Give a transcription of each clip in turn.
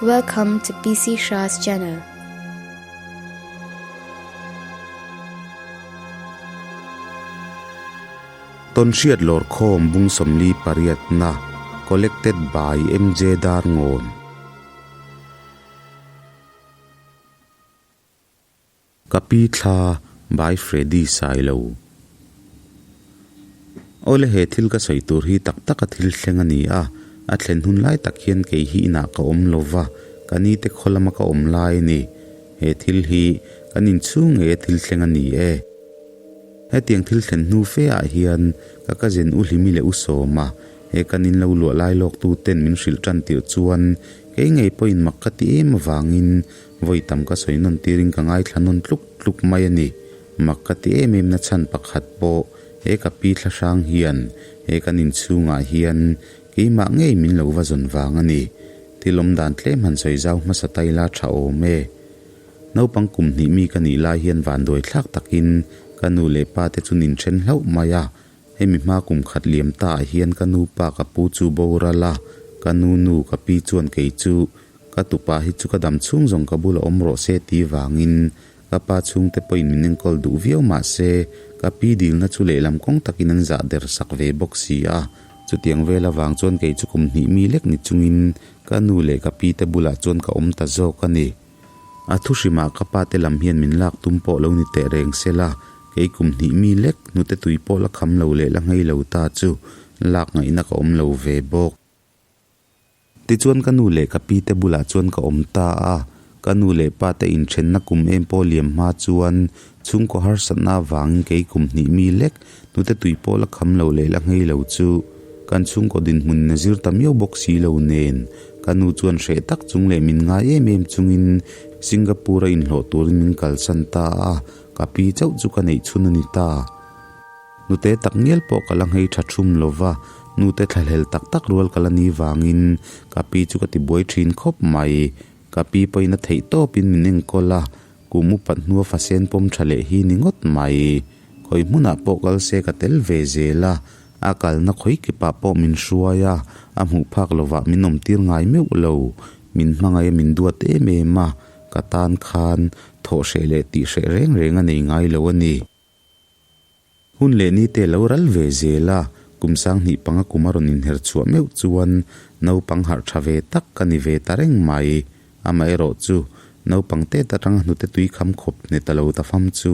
Welcome to PC Shah's channel. Tawnhriat Lawrkhawm Bung 48 na Collected by MJ Darngawn. Ka pi thla by Freddy Sailo. Awle he thil ka sawi tur hi tak taka thil thleng a ni a, a thlen hun lai tak hian kei hi inah ka awm lo va, ka ni te khaw lama ka awm lai a ni. He thil hi kan inchhung ngei a thil thleng a ni e. Hetiang thil thlen hnu fe ah hian ka cousin U Hlimi leh U Sawma he kan in lo luah lai lawk tu ten min hrilh tan tirh chuan kei ngei pawhin mak ka ti em avangin Vawi tam ka sawi nawn tirin ka ngaithla nawn tluk tluk mai a ni. Mak ka ti em em na chhan pakhat pawh he ka pi thla hrang hian he kan inchhungah hian keimah ngei min lo va zawn vang a ni. Thil awm dan tlem han sawi zau hmasa ta ila tha awm e. Naupang kum hnih mi ka nih lai hian vanduai thlak takin ka nu leh pa te chu nin then hlauh mai a. Hemi hma kum khat liam ta ah hian ka nu pa ka pu chu boral a, ka nu nu ka pi chuan kei chu Ka tupa hi chu ka dam chhung zawng ka bula awm rawh se ti vangin ka pa chhungte pawhin min enkawl duh viau mah se ka pi dilna chu lehlam kawng takin an zah der sak ve bawk si a. Chutiang vel avang chuan kei chu kum hnih mi lek ni chungin ka nu leh ka pi te bulah chuan ka awm ta zawk a ni. A thu hrimah ka pa te lam hian min lak tum pawh lo ni teh reng se la, kei kum hnih mi lek hnute tui pawh la kham lo leh la nghei lo ta chu lak ngaihna ka awm lo ve bawk. Tichuan ka nu leh ka pi te bulah chuan ka awm ta a, ka nu leh pa te inthenna kum em pawh liam hma chuan chhungkaw harsatna avangin kei kum hnih mi lek hnute tui pawh la kham lo leh la nghei lo chu kan chhungkaw dinhmun in a zir ta miau bawk si lo nen ka nu chuan hreh tak chung leh min ngai em em chungin Singapore a inhlawh turin min kalsan ta a, ka pi chauh chu ka neih chhun a ni ta. Nute tak ngial pawh ka la nghei tha thum lo va, nute thlahlel tak tak rual ka la ni vangin ka pi chu ka ti buai thin khawp mai. Ka pi pawhin a theih tawpin min enkawl a, kum upat hnua fasen pawm tha leh hi ni ngawt mai. Khawi hmunah pawh kal se ka tel ve zel a, a kalna khawi kipah pawh min hruai a, a hmuh phak lovah min awmtir ngai meuh lo. Min hmangaih a min duat em em a, ka tan khan thawh hreh leh tih hreh reng reng a nei ngai lo a ni. Hun leh ni te lo ral ve zel a, kum sanghnih panga kum a rawn inher chhuah meuh chuan naupang harh tha ve tak ka ni ve ta reng mai. Amaherawh chu, naupang tet atanga hnute tui kham khawp hne ta lo ta fam chu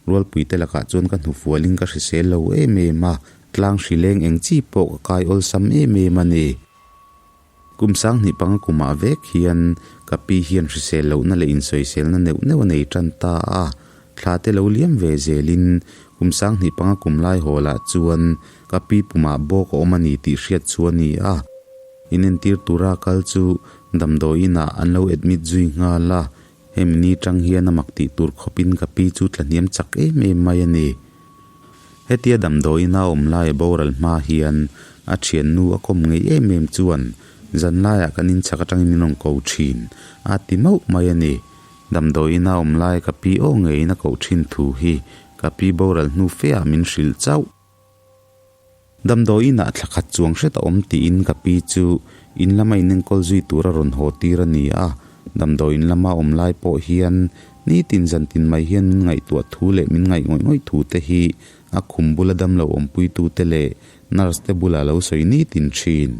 rualpui te lakah chuan ka hnufualin ka hrisel lo em em a, tlang hri leng eng chi pawh ka kai awlsam em em a ni. Kum sanghnih panga kumah vek hian ka pi hian hrisel lohna leh insawiselna neuh neuh a nei tan ta a, thla te lo liam ve zelin kum sanghnih panga kum lai hawlah chuan ka pi pumah bawk a awm a ni tih hriat chu a ni a. Inentir tura kal chu damdawiinah an lo admit zui nghal a, hemi ni tang hian a mak tih tur khawpin ka pi chu tlahniam chak em em mai a ni. Hetia damdawiin a awm lai a boral hma hian a thiannu a kawm ngei em em chuan zan laiah kan inchhak atangin min rawn ko thin a ti mauh mai a ni. Damdawiin a awm lai ka pi aw ngeiin a koh thin thu hi ka pi boral hnu feah min hrilh chauh. Damdawiinah thla khat chuang hret a awm tiin ka pi chu in lama inenkawl zui tur a rawn haw tir a ni a. Damdawiin lama awm lai pawh hian nitin zantin mai hian min ngaihtuah thu leh min ngaih ngawih ngawih thu te hi a khum bula damlo awmpuitute leh nurse te bulah lo sawi nitin thin.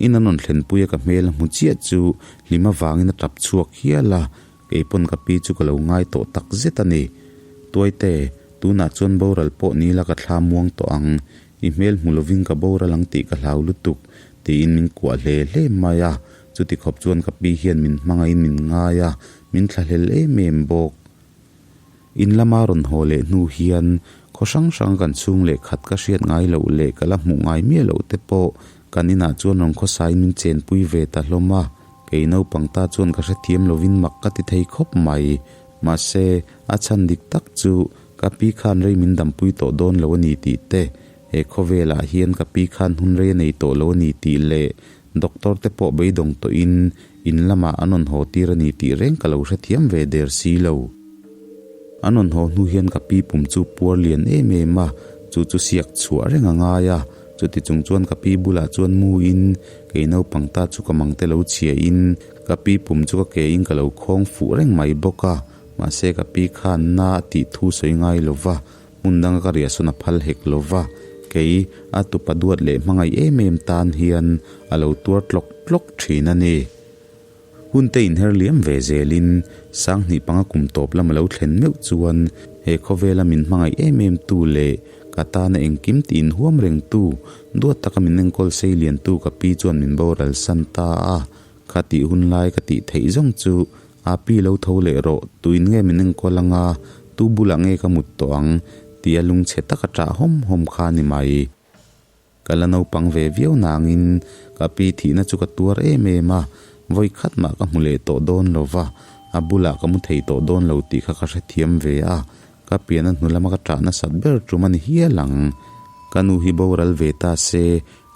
In an rawn thlenpui a ka hmel a hmu chiah chu hlim avangin a tap chhuak hial a, Keipawn ka pi chu ka lo ngai tawh tak zet a ni. Tuaite, tunah chuan boral pawh ni la ka thla muang tawh ang. I hmel hmu lovin ka boral ang tih ka hlau lutuk, tiin min kuah hle hle mai a. Chuti khawp chuan ka pi hian min hmangaihin min ngai a, min thlahlel em em bawk. In lama rawn haw leh hnu hian khaw hrang hrang kan chhung leh khat ka hriat ngai loh leh ka la hmuh ngai miah loh te pawh kan inah chuan rawn khawsaiin min chenpui ve ta hlawm a. Kei naupang ta chuan ka hrethiam lovin mak ka ti thei khawp mai. Mahse, a chhan dik tak chu ka pi khan rei min dampui tawh dawn lo a ni tih te, he khawvelah hian ka pi khan hun rei a nei tawh lo a ni tih leh doctor te pawh beidawng tawhin in lamah an rawn haw tir a ni tih reng ka lo hrethiam ve der si lo. An rawn haw hnu hian ka pi pum chu puar lian em em a, chu chu siak chhuah reng a ngai a. Chuti chung chuan ka pi bulah chuan mu in Kei naupang ta chu ka mang te lo chhia in ka pi pum chu ka ke in ka lo khawng fuh reng mai bawk a. Mahse ka pi khan na a tih thu sawi ngai lo va, hmun danga ka riahsawn a phal hek lo va. Kei a tupa duat leh hmangaih em em tan hian a lo tuar tlawk tlawk thin a ni. Hun te inher liam ve zelin Sanghnih panga kum tawp lam a lo thlen meuh chuan he khawvela min hmangaih em em tu leh ka tana engkim tih inhuam reng tu, duat taka min enkawl sei lian tu ka pi chuan min boral san ta a. Kha tih hun lai ka tih theih zawng chu a pi lo tho leh rawh, tuin nge min enkawl anga, tu bulah nge ka mut tawh ang tia lungchhe taka ṭah hawm hawm kha a ni mai. Ka la naupang ve viau nangin ka pi thihna chu ka tuar em em a, vawi khat mah ka hmu leh tawh dawn lo va, a bulah ka mu thei tawh dawn lo tih kha ka hrethiam ve a, ka piana hnu lama ka ṭah nasat ber ṭum a ni hial ang. Ka nu hi boral ve ta se,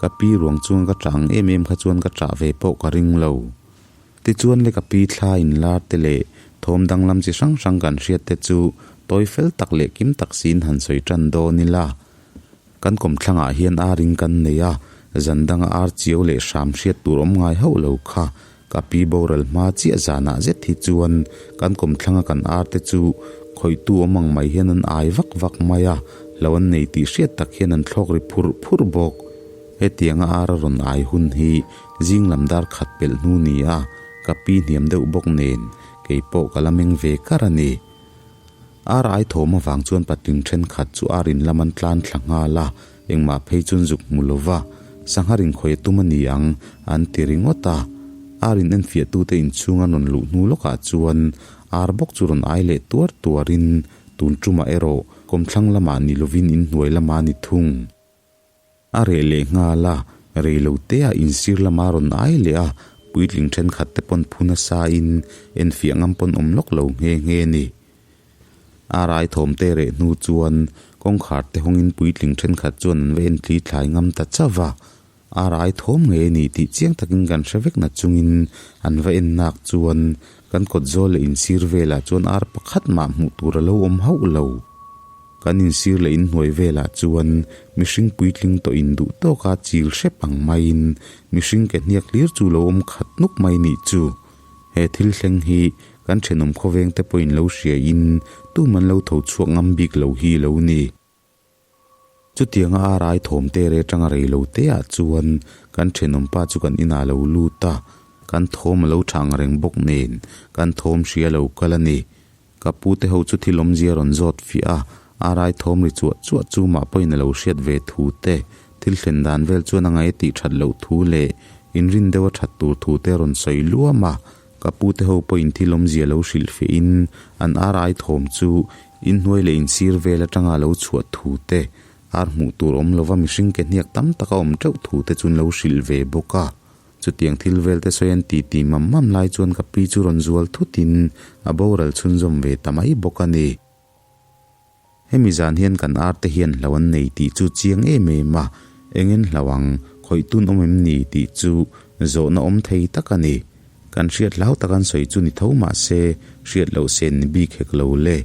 ka pi ruang chunga ka ṭah ang em em kha chuan ka ṭah ve pawh ka ring lo. Tichuan le ka pi thla inlar te leh thawm danglam chi hrang hrang kan hriat te chu tawi fel tak leh kim tak siin han sawi ṭan dawn ila. Kan kawmthlangah hian ar in kan nei a, zan danga ar chiau leh hram hriat tur awm ngai hauh lo kha. Ka pi boral hma chiah zanah zet hi chuan kan kawmthlanga kan ar te chu khawihtu awm ang mai hian an ai vak vak mai a, hlo an nei tih hriat tak hian an thlawk ri phurh phurh bawk. Hetianga ar a rawn ai hun hi zing lam dar khat pelh hnu ni a, ka pi hniam deuh bawk nen kei pawh ka la meng ve kar a ni. Ar ai thawm avang chuan patling thenkhat chu ar in lam an tlan thla nghal a, engmah phei chuan zuk hmu lo va, sangha rinkhawih a tum a ni ang, an ti ringawt a. Ar in enfiahtute inchhung an rawn luh hnu lawkah chuan ar bawk chu rawn ai leh tuar tuarin tun tumah erawh kawmthlang lamah ni lovin inhnuai lamah a ni thung. A reh leh nghal a, rei lo te ah insir lama rawn ai leh a, puitling thenkhat te pawn phu nasa in enfiah ngam pawn awm lawk lo nghe nghe a ni. A rai thawm te reh hnu chuan kawngkhar te hawngin puitling thenkhat chuan an va entli thlai ngam ta chauh va, a rai thawm ngei a ni tih chiang takin kan hre vek na chungin an va en nak chuan kan kawt zawl leh insir velah chuan ar pakhat mah hmuh tur a lo awm hauh lo. Kan insir leh inhnuai velah chuan mihring puitling tawh induh tawka chil hrep ang maiin mihring ke hniak hlir chu lo awm khat nuk mai nih chu. He thil thleng hi kan thenawm khawveng te pawhin lo hria in tum an lo tho chhuak ngam bik lo hi lo ni. Chutianga a rai thawm te re tanga rei lo te ah chuan kan thenawm pa chu kan inah lo lut a, kan thawm a lo tha ang reng bawk nen kan thawm hria lo kal a ni. Ka pu te ho chu thil awmzia rawn zawt fiah a, a rai thawm ri chuah chuah chu mah pawhin a lo hriat ve thu te, thil thlen dan vel chuan a ngaih a tih that loh thu leh inrin deuh a that tur thu te a rawn sawi luam a. Ka pu te ho pawhin thil awmzia lo hrilh fiahin an ar ai thawm chu inhnuai leh insir vel atanga a lo chhuah thu te, ar hmuh tur awm lova mihring ke hniak tam tak a awm teuh thu te chu an lo hrilh ve bawk a. Chutiang thil vel te sawi an ti ti mam mam lai chuan ka pi chu rawn zual thut in a boral chhunzawm ve ta mai bawk a ni. Hemi zan hian kan ar te hian hlo an nei tih chu chiang em em a, engin hlo ang, khawih tun awm em ni tih chu zawhna awm thei tak a ni. Kan hriat hlau tak an sawi chu ni tho mah se hriat loh sen ni bik hek lo le,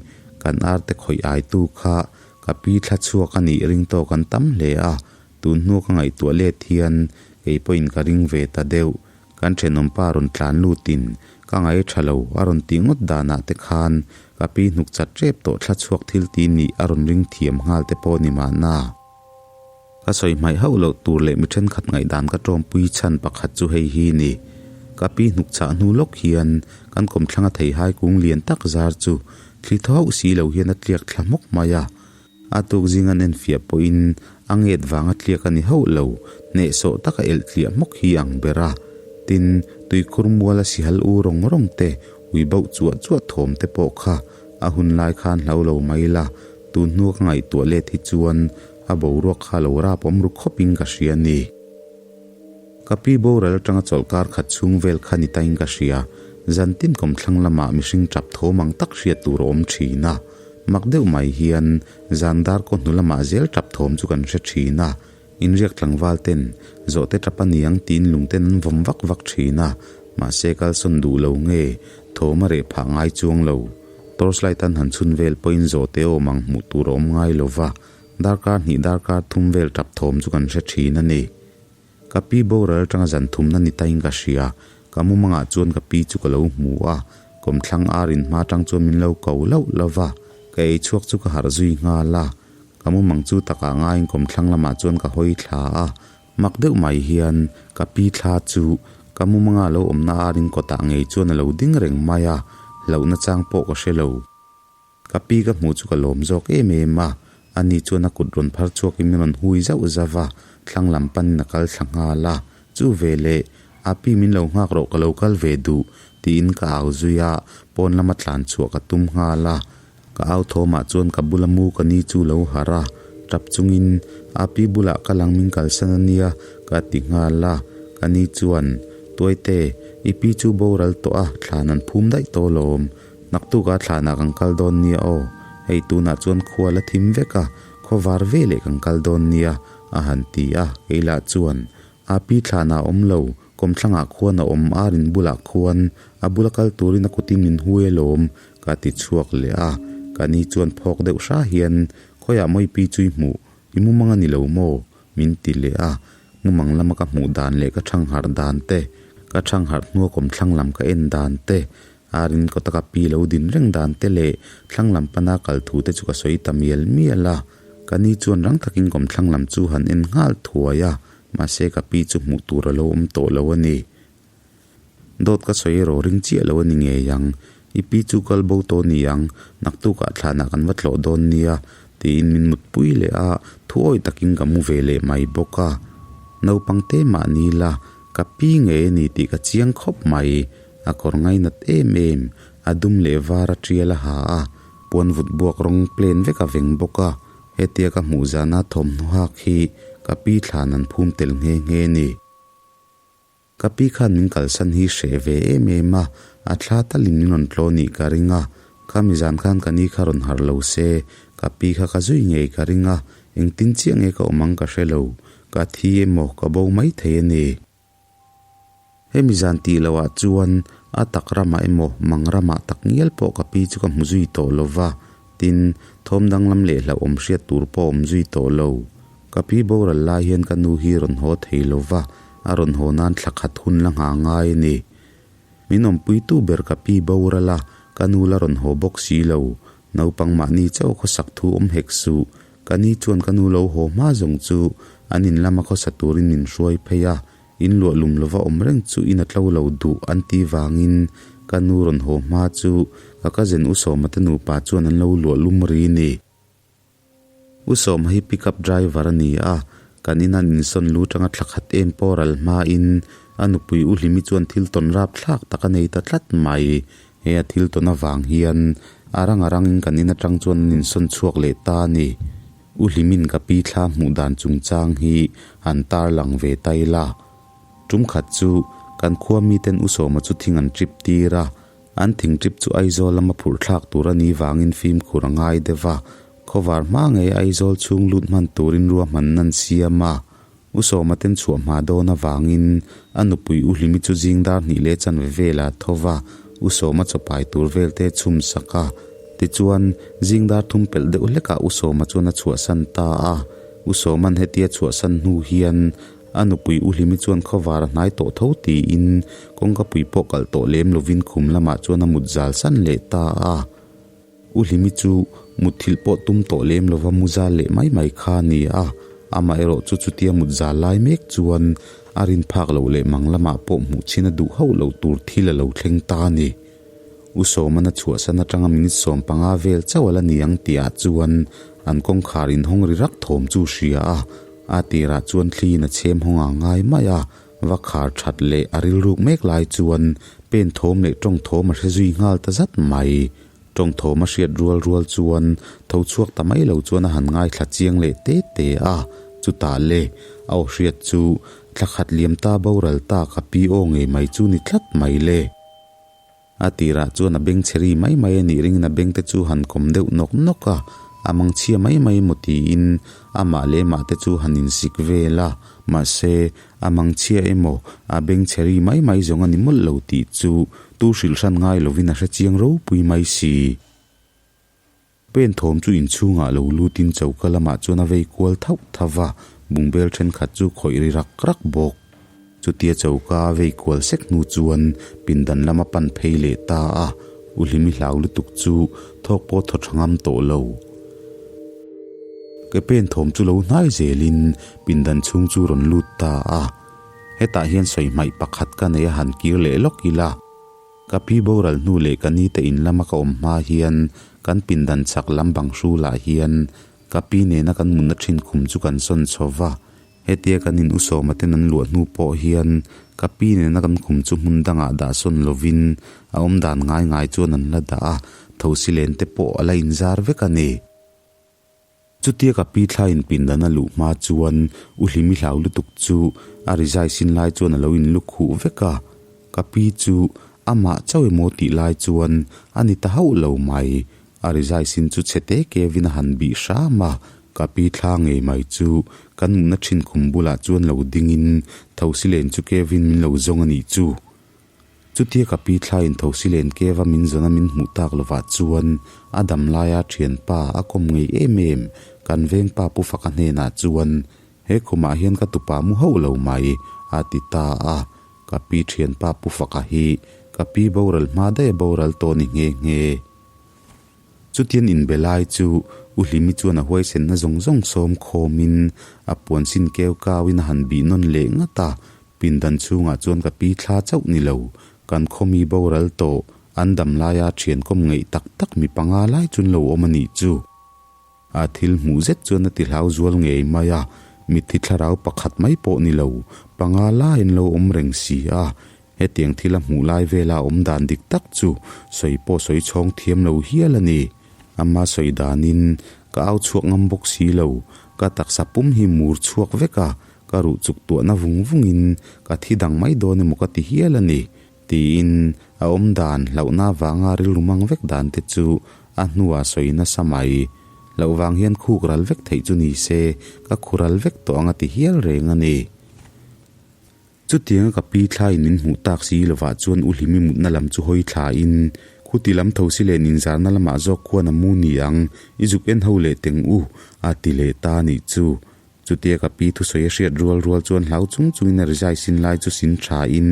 kan ar te khawih aitu kha ka pi thla chhuak a nih ring tawk an tam hle a, Tun hnu ka ngaihtuah let hian kei pawhin ka ring ve ta deuh. Kan thenawmpa rawn tlan lutin ka ngaih tha lo a rawn tih ngawt danah te khan ka pi hnuk chat tep tawh thla chhuak thil ti nih a rawn ring thiam nghal te pawh ni mahna. Ka sawi hmaih hauh loh tur leh mi thenkhat ngaihdan ka tawmpui chhan pakhat chu hei hi ni. Ka pi hnuk chah hnu lawk hian kan kawmthlanga theihai kung lian tak zar chu thli thaw hauh si lo hian a tliak thla hmawk mai a. A tuk zing an enfiah pawhin a nget vanga tliak a ni hauh lo, hnehsawh taka elh tliah hmawk hi ang ber a. Tin, tuikhur muala sihal u rawng rawng te, ui bauh chuah chuah thawm te pawh kha a hun lai khan hlau lo mai la, tun hnua ka ngaihtuah let hi chuan a boruak kha lo rap awm ru khawpin ka hria a ni. Ka pi boral atanga chawlhkar khat chhung vel kha ni tain ka hria, zantin kawmthlang lamah mihring tap thawm ang tak hriat tur a awm thin a. Mak deuh mai hian zan dar kaw hnu lamah zel tap thawm chu kan hre thin a, inriak tlangval ten zawhte tap a niang tiin lung ten an vawm vak vak thin a, mahse kalsawn duh lo nge thawm a reh phah ngai chuang lo. Torchlight an han chhun vel pawhin zawhte awm ang hmuh tur a awm ngai lo va, darkar hnih darkar thum vel tap thawm chu kan hre thin a ni. Ka pi boral atanga zan thumna ni tain ka hria. Ka mumangah chuan ka pi chu ka lo hmu a, kawmthlang ar in hma atang chuan min lo ko lauh lauh va. Ka ei chhuak chu ka harh zui nghal a. Ka mumang chu takah ngaiin kawmthlang lamah chuan ka hawi thla a. Mak deuh mai hian ka pi thla chu ka mumanga lo awmna arin kawtah ngei chuan a lo ding reng mai a, hlauhna chang pawh ka hre lo. Ka pi ka hmuh chu ka lawm zawk em em a, ani chuan a kut rawn phar chhuakin min rawn hui zauh zauh a, thlang lam panin a kal thla nghal a, chu veleh a pi min lo nghak rawh ka lo kal ve duh tiin ka au zui a, pawn lama tlan chhuah ka tum nghal a. Ka au thawmah chuan ka bula mu ka ni chu lo harh a, tap chungin a pi bulah ka lang min kalsan a nia ka ti nghal a, ka ni chuan Tuaite, i pi chu boral tawh a, thlan an phum daih tawh alawm, naktuk a thlanah kan kal dawn nia aw, hei tunah chuan khua la thim vek a, khaw var ve leh kan kal dawn nia a han ti a, kei lah chuan a pi thlanah awm lo, kawmthlangah khuan a awm, ar in bulah khuan a bula kal turin a kutin min hui alawm Ka ti chhuak leh a, ka ni chuan phawk deuh hra hian, Khawiah mawi pi chu i hmuh? I mumang a ni lo maw? min ti leh a, mumang lama ka hmuh dan leh ka thangharh dan te, ka thangharh hnua kawmthlang lam ka en dan te, arin kawta ka pi lo din reng dan te leh thlang lam pana kal thu te chu ka sawi ta mial mial a. Ka ni chuan rang takin kawmthlang lam chu han en nghal thuai a, mahse ka pi chu hmuh tur a lo awm tawh lo a ni. Dawt ka sawi erawh ring chiah lo a ni ngei ang. I pi chu kal bo tawh ni ang, naktukah thlanah kan va tlawh dawn nia, tiin min mutpui leh a, thuawi takin ka mu ve leh mai bawk a. Naupang te mah ni la, ka pi ngei a ni tih ka chiang khawp mai. A kawr ngainat em em, a dum leh var a tial a ha a, puan vut buak rawng plain vek a veng bawk a, hetia ka hmuh zana thawmhnaw hak hi ka pi thlan an phum tel nghe nghe a ni. Ka pi khan min kalsan hi hreh ve em em a, a thla talin min rawn tlaw nih ka ring a, khami zan khan ka ni kha rawn harh lo se, ka pi kha ka zui ngei ka ring a, engtin chiah nge ka awm ang ka hre lo, ka thi emaw ka bo mai thei a ni. Hemi zan tih loh ah chuan a tak ramah emaw mang ramah tak ngial pawh ka pi chu ka hmu zui tawh lo va, tin, thawm danglam leh hlauhawm hriat tur pawh awm zui tawh lo. Ka pi boral lai hian ka nu hi rawn haw thei lo va, a rawn haw nan thla khat hun la nghah ngai a ni. Min awmpuitu ber ka pi boral a, ka nu la rawn haw bawk si lo. Naupang mahni chauh khawsak thu awm hek suh. Ka ni chuan ka nu lo haw hma zawng chu an in lama khawsa turin min hruai phei a, in luah lum lova awm reng chu in a tlo lo duh an ti vangin ka nu rawn haw hma chu ka cousin U Sawma te nupa chuan an lo luah lum ri ni. U Sawma hi pickup driver a ni a, kan ina an insawn lu tanga thla khat em pawh ral hmain a nupui U Hlimi chuan thil tawn rapthlak tak a nei ta tlat mai. He a thil tawn avang hian a rang a rangin kan in atang chuan an insawn chhuak leh ta a ni. U Hlimin ka pi thla hmuh dan chungchang hi han tarlang ve ta ila. Tum khat chu kan khua miten U Sawma chu thing an trip tir a, An thingṭip chu Aizawl lama phurh thlak tur a nih vangin fimkhur a ngai deuh a, khawvar hma ngei Aizawl chhung lut hman turin ruahman nan siam a. U Sawma ten chhuah hma dawn avangin a nupui U Hlimi chu zing dar hnih leh chanve velah tho va, U Sawma chawpai tur vel te chhum sak a. Tichuan, zing dar thum pelh deuh hlekah U Sawma chuan a chhuahsan ta a. U Sawma'n hetia chhuahsan hnu hian A nupui U Hlimi chuan khawvar a hnai tawh tho tiin kawngkapui pawh kalh tawh lem lovin khum lamah chuan a mut zal san leh ta a. U Hlimi chu mutthilh pawh tum tawh lem lova mu zal leh mai mai kha a ni a, amaherawh chu chutia mut zal lai mek chuan a rin phak loh leh mang lamah pawh hmuh chhin a duh hauh loh tur thil a lo thleng ta a ni. U Sawmana chhuahsan atanga minute 15 vel chauh a la ni ang tihah chuan an kawngkhar inhawng ri rak thawm chu hria a, a tirah chuan thliin a chhem hawng ang ngai mai a, va khar that leh a rilruk mek lai chuan pen thawm leh tawng thawm a hre zui nghal ta zat mai. Tawng thawm a hriat rual rual chuan tho chhuak ta mai lo chuan a han ngaithla chiang leh te te a, chutah le a aw hriat chu thla khat liam ta boral ta ka pi aw ngei mai chu ni tlat mai le. A tirah chuan a beng chhe ri mai mai a nih ringin a beng te chu han kawm deuh nawk nawk a, a mang chhia mai mai maw tiin amah leh mah te chu han insik vel a, mahse a mang chhia emaw a beng chhe ri mai mai zawng a ni mawlh lo tih chu tu hrilh hran ngai lovin a hre chiang ropui mai si. Pen thawm chu inchhungah lo lutin choka lamah chuan a vei kual thauh thauh va. Bungbel thenkhat chu khawih ri rak rak bawk. Chutia choka a vei kual sek hnu chuan pindan lama pan phei leh ta a, U Hlimi hlau lutuk chu thawk pawh thaw tha ngam tawh lo. Ke pen thawm chu lo hnai zelin pindan chhung chu rawn lut ta a, hetah hian sawi hmaih pakhat ka nei a han kir leh lawk ila. Ka pi boral hnu leh ka nite in lama ka awm hma hian kan pindan chak lam bang hrulah hian ka pi nena kan mutna thin khum chu kan sawn chho va, Hetia kan in usawma ten an luah hnu pawh hian ka pi nena kan khum chu hmun dangah dah sawn lovin a awm dan ngai ngai chuan an la dah a, thosi len te pawh a la inzar vek a ni. Chutia ka pi thla in pindan a luh hma chuan u Hlimi hlau lutuk chu a rizai sin lai chuan a lo in luk huh vek a, ka pi chu amah chauh emaw tih lai chuan a ni ta hauh lo mai. A rizai sin chu chhe te kevin a han bih hram a, ka pi thla ngei mai chu kan mutna thin khum bulah chuan lo dingin thosi len chu kevin min lo zawng a nih chu. Chutia ka pi thlain thosi len keva min zawn a min hmuh tak lovah chuan a dam laia thianpa a kawm ngei em em kan vengpa Pu Faka hnenah chuan he khumah hian ka tupa mu hauh lo mai a ti ta a, ka pi thianpa Pu Faka hi ka pi boral hma daih a boral tawh ni nghe nghe. Chutian inbe lai chu U Hlimi chuan a huaisenna zawng zawng sawm khawmin a puan sin keu kauin a han bih nawn leh ngat a, pindan chhungah chuan ka pi thla chauh ni lo, kan khawmi boral tawh, an dam laia thian kawm ngeih tak tak mi panga lai chun lo awm a nih chu. A thil hmuh zet chuan a ti hlau zual ngei mai a, mitthi thlarau pakhat mai pawh ni lo, panga laiin lo awm reng si a, hetiang thil a hmuh lai vela awm dan dik tak chu sawi pawh sawi chhawng thiam lo hial a ni. Ama sawi danin ka au chhuak ngam bawk si lo, ka taksa pum hi mur chhuak vek a, ka ruh chuk tuahna vung vungin ka thi dang mai dawn emaw ka ti hial a ni. Tiin a awm dan hlauhna avanga rilru mang vek dan te chu a hnuah sawi nasa mai. Hlauh vang hian khuk ral vek theih chu ni se, ka khu ral vek tawh ang a ti hial reng a ni. Chutianga ka pi thlaiin min hmuh tak si lovah chuan U Hlimi mutna lam chu hawi thlain, Khuti lam tho si leh ninzarna lamah zawk khuan a mu ni ang, i zuk en ho leh teng u, a ti leh ta a nih chu. Chutia ka pi thusawi a hriat rual rual chuan hlau chung chungin a rizai sin lai chu sin thain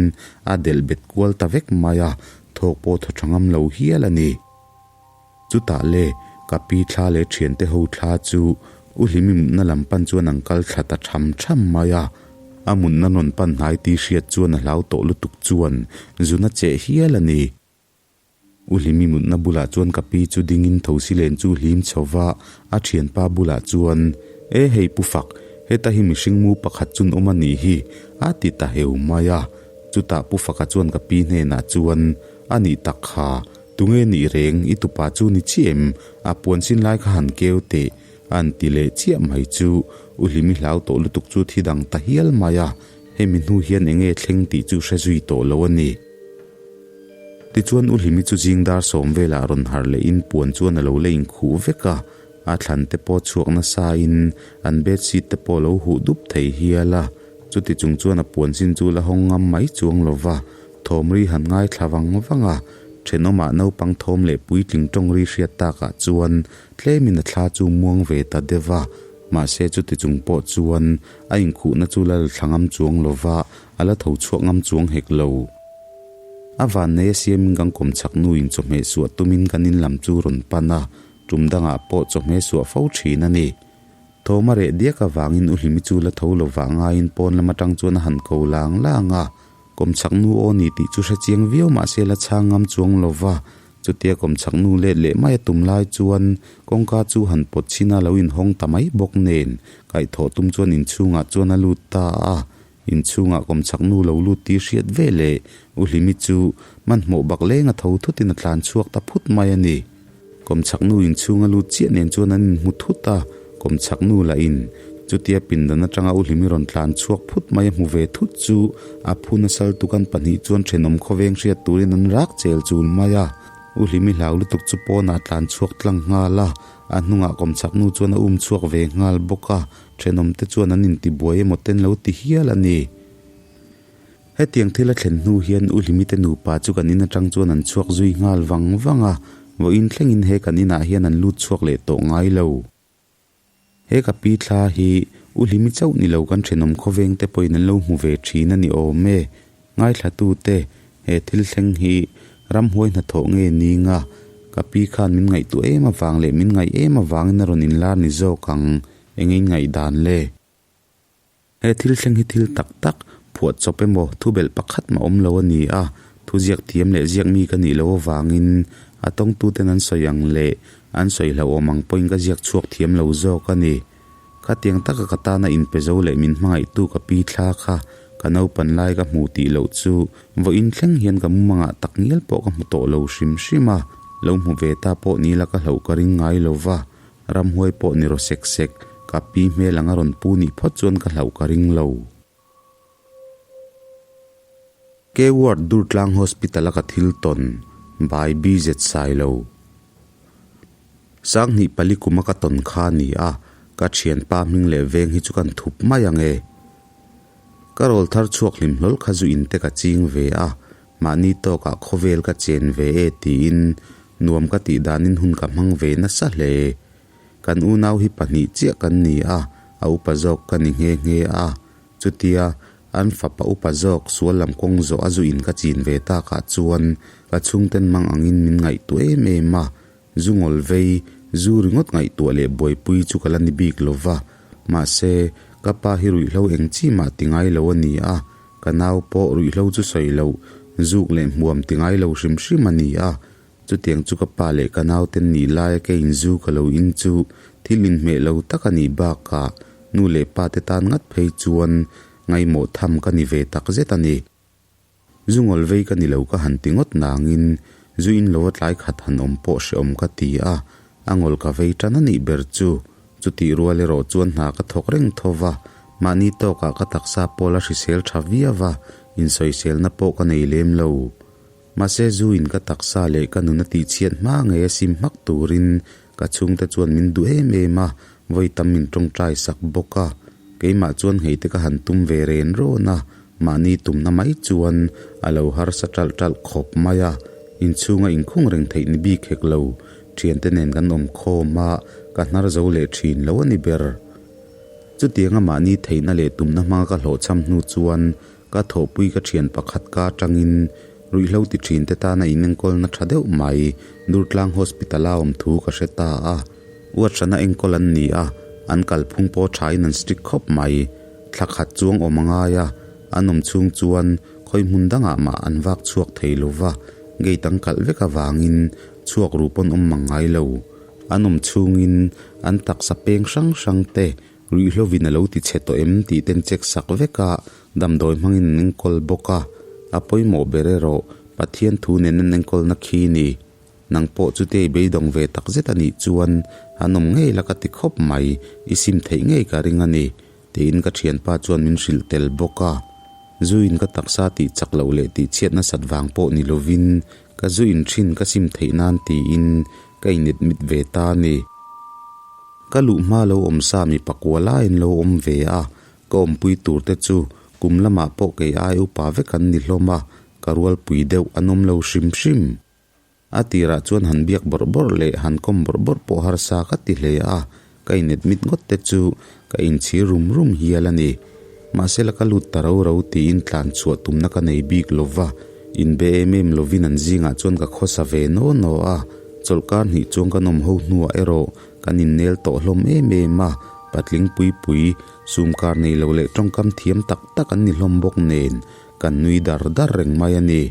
a delh bet kual ta vek mai a, thawk pawh thaw tha ngam lo hial a ni. Chutah le, ka pi thla leh thiante ho thla chu U Hlimi mutna lam pan chuan an kal thla ta tham tham mai a, a mutna rawn pan hnai tih hriat chuan a hlau tawh lutuk chuan zun a cheh hial a ni. U Hlimi mutna bulah chuan ka pi chu dingin thosi len chu hlim chho va, a thianpa bulah chuan, E hei Pu Fak, heta hi mihring mu pakhat chun awm a nih hi, a ti ta heu mai a. Chutah Pu Faka chuan ka pi hnenah chuan, A nih tak kha, tunge nih reng, i tupa chu ni chiah em, a puan sin lai kha han keu teh, a han ti leh chiah mai chu U Hlimi hlau tawh lutuk chu thi dang ta hial mai a, hemi hnu hian enge thleng tih chu hre zui tawh lo a ni. Tichuan U Hlimi chu zing dar sawm velah rawn harh lehin puan chuan a lo la inkhuh vek a, a thlan te pawh chhuak nasain an bedsheet te pawh a lo huh dup thei hial a. Chuti chung chuan a puan sin chu la hawng ngam mai chuang lo va, thawm ri han ngaithla vang vang a, thenawmah naupang thawm leh puitling tawng ri hriat takah chuan tlemin a thla chu muang ve ta deuh a, mahse chuti chung pawh chuan a inkhuhna chu la thla ngam chuang lo va, a la tho chhuak ngam chuang hek lo. A vannei a siamin kan kawm chak nuin chawhmeh suah tumin kan in lam chu rawn pan a, tum dangah pawh chawhmeh suah fo thin a ni. Thawm a reh diak avangin U Hlimi chu la tho lo vah ngaiin pawn lam atang chuan a han ko lang lang a, kawm chak nu aw ni tih chu hre chiang viau mahse la chhang ngam chuang lo va, chutia kawm chak nu let leh mai a tum lai chuan kawngka chu han pawt chhin a lo inhawng ta mai bawk nen kaihthawh tum chuan inchhungah chuan a lut ta a. Inchhungah kawmchhak nu lo lut tih hriat ve leh U Hlimi chu hmanhmawh bak leng a tho thutin a tlan chhuak ta phut mai a ni. Kawmchhak nu inchhung a lut chiah nen chuan an inhmu thut a, kawmchhak nu lah in chutia pindan atanga U Hlimi rawn tlan chhuak phut mai a hmu ve thut chu a phu nasal tukan pahnih chuan thenawm khawveng hriat turin an rak chel chul mai a. U Hlimi hlau lutuk chu pawnah a tlan chhuak tlang nghal a, a hnungah kawmchhak nu chuan a um chhuak ve nghal bawk a. Thenawmte chuan an intibuai emaw ten lo ti hial a ni. Hetiang thil a thlen hnu hian U Hlimite nupa chu kan in atang chuan an chhuak zui nghal vang vang a, vawiin thlengin he kan inah hian an lut chhuak leh tawh ngai lo. He ka pi thla hi U Hlimi chauh ni lo kan thenawm khawveng te pawhin an lo hmu ve thin a ni awm e. Ngaithlatute, he thil thleng hi ramhuai hnathawh nge ninga ka pi khan min ngaihtuah em avang leh min ngaih em avangin a rawn inlar ni zawk ang, eng in ngaihdan le? He thil thleng hi thil tak tak, phuah chawp emaw thubelh pakhat mah awm lo a ni a, thu ziak thiam leh ziak mi ka nih loh avangin a tawngtuten an sawi ang leh an sawi hlauhawm ang pawhin ka ziak chhuak thiam lo zawk a ni. Khatiang taka ka tana inpe zo leh min hmangaihtu ka pi thla kha ka naupan lai ka hmu tih loh chu vawiin thleng hian ka mumangah tak ngial pawh ka hmu tawh lo hrim hrim a, lo hmu ve ta pawh ni la ka hlauh ka ring ngai lo va, ramhuai pawh ni raw sek sek, ka pi hmel anga rawn pu nih phawt chuan ka hlauh ka ring lo. K Ward Durtlang Hospital a ka thil tawn by BZ Sailo. Sanghnih pali kuma ka tawn kha a ni a, ka thianpa hming leh veng hi chu kan thup mai ang e. Ka rawl thar chhuak hlim hlawl kha zu in te ka ching ve a, mahni tawkah khawvel ka chen ve e tiin nuam ka tih danin hun ka hmang ve nasa hle. Kan unau hi pahnih chiah kan ni a, a upa zawk ka ni nghe nghe a, Chutia an fapa upa zawk sual lam kawng zawh a zu in ka chin ve takah chuan ka chhungten mang angin min ngaihtuah em em a, zu ngawl vei, zu ringawt ngaihtuah leh buaipui chu ka la ni bik lo va. Mahse, ka pa hi ruihhlo eng chi mah ti ngai lo a ni a, ka nau pawh ruihhlo chu sawi loh, zuk leh hmuam ti ngai lo hrim hrim a ni a. Chutiang chu ka pa leh ka nauten nih laia ka inzu ka lo in chu thil inhmeh lo tak a nih bakah nu leh pa te tan ngat phei chuan ngaihmawh tham ka ni ve tak zet a ni. Zu ngawl vei ka ni lo ka han ti ngawt nangin zu in lo a tlai khat han awm pawh hrehawm ka ti a, a ngawl ka vei tan a nih ber chu. Chutih rual erawh chuan hna ka thawk reng tho va, mahni tawkah ka taksa pawl a hrisel tha viau a, insawiselna pawh ka nei lem lo. Mahse zu in ka taksa leh ka nun a tihchhiat hma ngei a sim hmak turin ka chhungte chuan min duh em em a, vawi tam min tawngtai sak bawk a. Keimah chuan nghei te ka han tum ve ren rawn a, mahni tumna mai chuan a lo harsa ṭalh ṭalh khawp mai a. Inchhunga inkhung reng theih ni bik hek lo, ṭhiante nen kan awm khawm a, ka hnar zo leh ṭhin lo a ni ber. Chutianga mahni theihna leh tumna hmanga ka hlawhchham hnu chuan Ka thawhpui ka thian pakhat ka atangin ruihhlo ti thin te tana inenkawlna tha deuh mai Durtlang Hospital a awm thu ka hre ta a. Uathrana enkawl an ni a, an kalphung pawh thain an strict khawp mai. Thla khat chuang awm a ngai a, an awm chhung chuan khawi hmun dangah mah an vak chhuak thei lo va, gate an kalh vek avangin chhuak ru pawn awm mang ngai lo. An awm chhungin an taksa peng hrang hrang te Ruihhlovin a lo ti chhe tawh em tih ten check sak vek a, damdawi hmangin an enkawl bawk a, a pawimawh ber erawh Pathian thu nen an enkawlna khi ni. Nang pawh chutia i beidawng ve tak zet a nih chuan an awm ngei la ka ti khawp mai, i sim theih ngei ka ring a ni, tiin ka thianpa chuan min hrilh tel bawk a. Zuin ka taksa tih chak loh leh tih chhiat nasat vang pawh ni lovin ka zu in thin ka sim theih nan tiin ka inadmit ve ta a ni. Ka luh hma lo awm sa mi pakua laiin lo awm ve a, ka awmpui tur te chu kum lamah pawh kei ai upa vek an ni hlawm a, ka rualpui deuh an awm lo hrim hrim. A tirah chuan han biak bawrh bawrh leh han kawm bawrh bawrh pawh harsa ka ti hle a, ka inadmit ngawt te chu ka inchhir rum rum hial a ni. Mahsela ka lut ta ro ro tiin tlan chhuah tumna ka nei bik lo va, inbe em em lovin an zingah chuan ka khawsa ve naw naw a, chawlhkar hnih chuan kan awm ho hnuah erawh kan innel tawh hlawm em em a, patling pui pui, sumkar nei lo leh tawngkam thiam tak tak an ni hlawm bawk nen kan nui dar dar reng mai a ni.